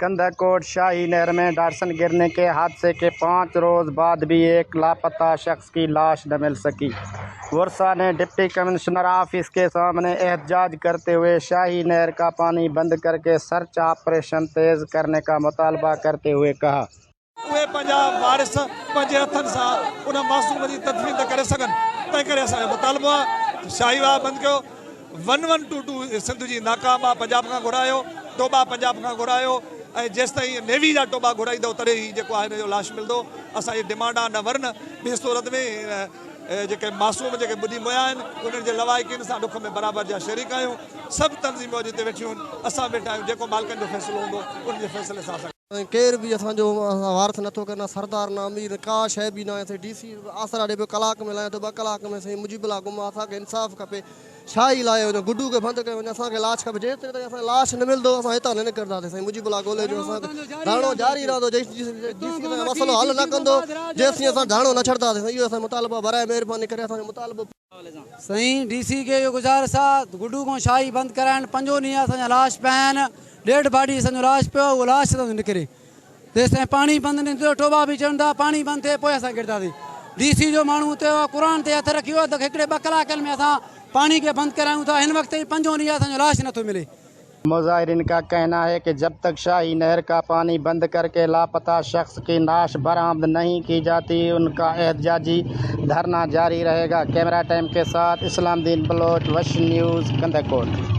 कंधकोट शाही नहर में डाटसन गिरने के हादसे के 5 रोज़ बाद भी एक लापता शख्स की लाश न मिल सकी। वर्सा ने डिप्टी कमिश्नर ऑफिस के सामने एहतजाज करते हुए शाही नहर का पानी बंद करके सर्च ऑपरेशन तेज़ करने का मुतालबा करते हुए कहा। उहे पंहिंजा वारिस पंहिंजे हथनि सां उन मासूम जी तदफ़ीन त करे सघनि, तंहिं करे असांजो मुतालबो आहे शाही वाह बंदि कयो। 1122 सिंध जी नाकाम आहे, पंजाब खां घुरायो, टोबा पंजाब खां घुरायो ऐं जेसिताईं नेवी जा टोबा घुराईंदव तॾहिं ई जेको आहे हिन जो लाश मिलंदो। असांजी डिमांड आहे, न वरन ॿी सूरत में जेके मासूम जेके ॿुधी मुया आहिनि उन्हनि जे लवाइकिन सां ॾुख में बराबरि जा शरीक आहियूं। सभु तंज़ीमूं अॼु हिते वेठियूं आहिनि, असां वेठा आहियूं, जेको मालिकनि जो फ़ैसिलो हूंदो उन जे फ़ैसिले सां असां केरु बि असांजो वारस नथो करे, न सरदार न अमीर, का शइ बि न आहे। साईं डी सी आसरा ॾिए पियो, कलाक में लायां थो, 2 कलाक में। साईं मुजीबुल्ला गुम आहे, असांखे इंसाफ़ खपे। छा ई लायो वञो, गुड्डू खे बंदि कयो वञे, असांखे लाश खपे। जेसिताईं ताईं असांखे लाश न मिलंदो असां हितां न निकिरंदासीं। साईं मुजीबुल्ला ॻोल्हे जो असांखे धरणो जारी रहंदो, जेसीं मसइलो हल न कंदो जेसीं असां धरणो न छॾंदासीं। साईं इहो असांजो मुतालबो, बराए महिरबानी करे असांजो मुतालबो। साईं डी सी खे इहो गुज़ारिश आहे, गुड्डू खां शाही बंदि कराइनि। 5 ॾींहं असांजा लाश पिया आहिनि, 1.5 बाॾी असांजो लाश पियो, उहो लाश नथो निकिरे। तेसिताईं पाणी बंदि न थियो, टोबा बि चवनि था पाणी बंदि थिए पोइ असां गिरंदासीं। डी सी जो माण्हू हुते क़ुर ते हथु रखी वियो आहे त हिकिड़े 2 कलाकनि में असां पाणी खे बंदि करायूं था। हिन वक़्त ताईं 5 ॾींहं असांजो लाश नथो मिले। मुजाहिरीन का कहना है कि जब तक शाही नहर का पानी बंद करके लापता शख्स की लाश बरामद नहीं की जाती उनका एहतजाजी धरना जारी रहेगा। कैमरा टाइम के साथ इस्लामदीन बलोच, वश न्यूज़, कंधकोट।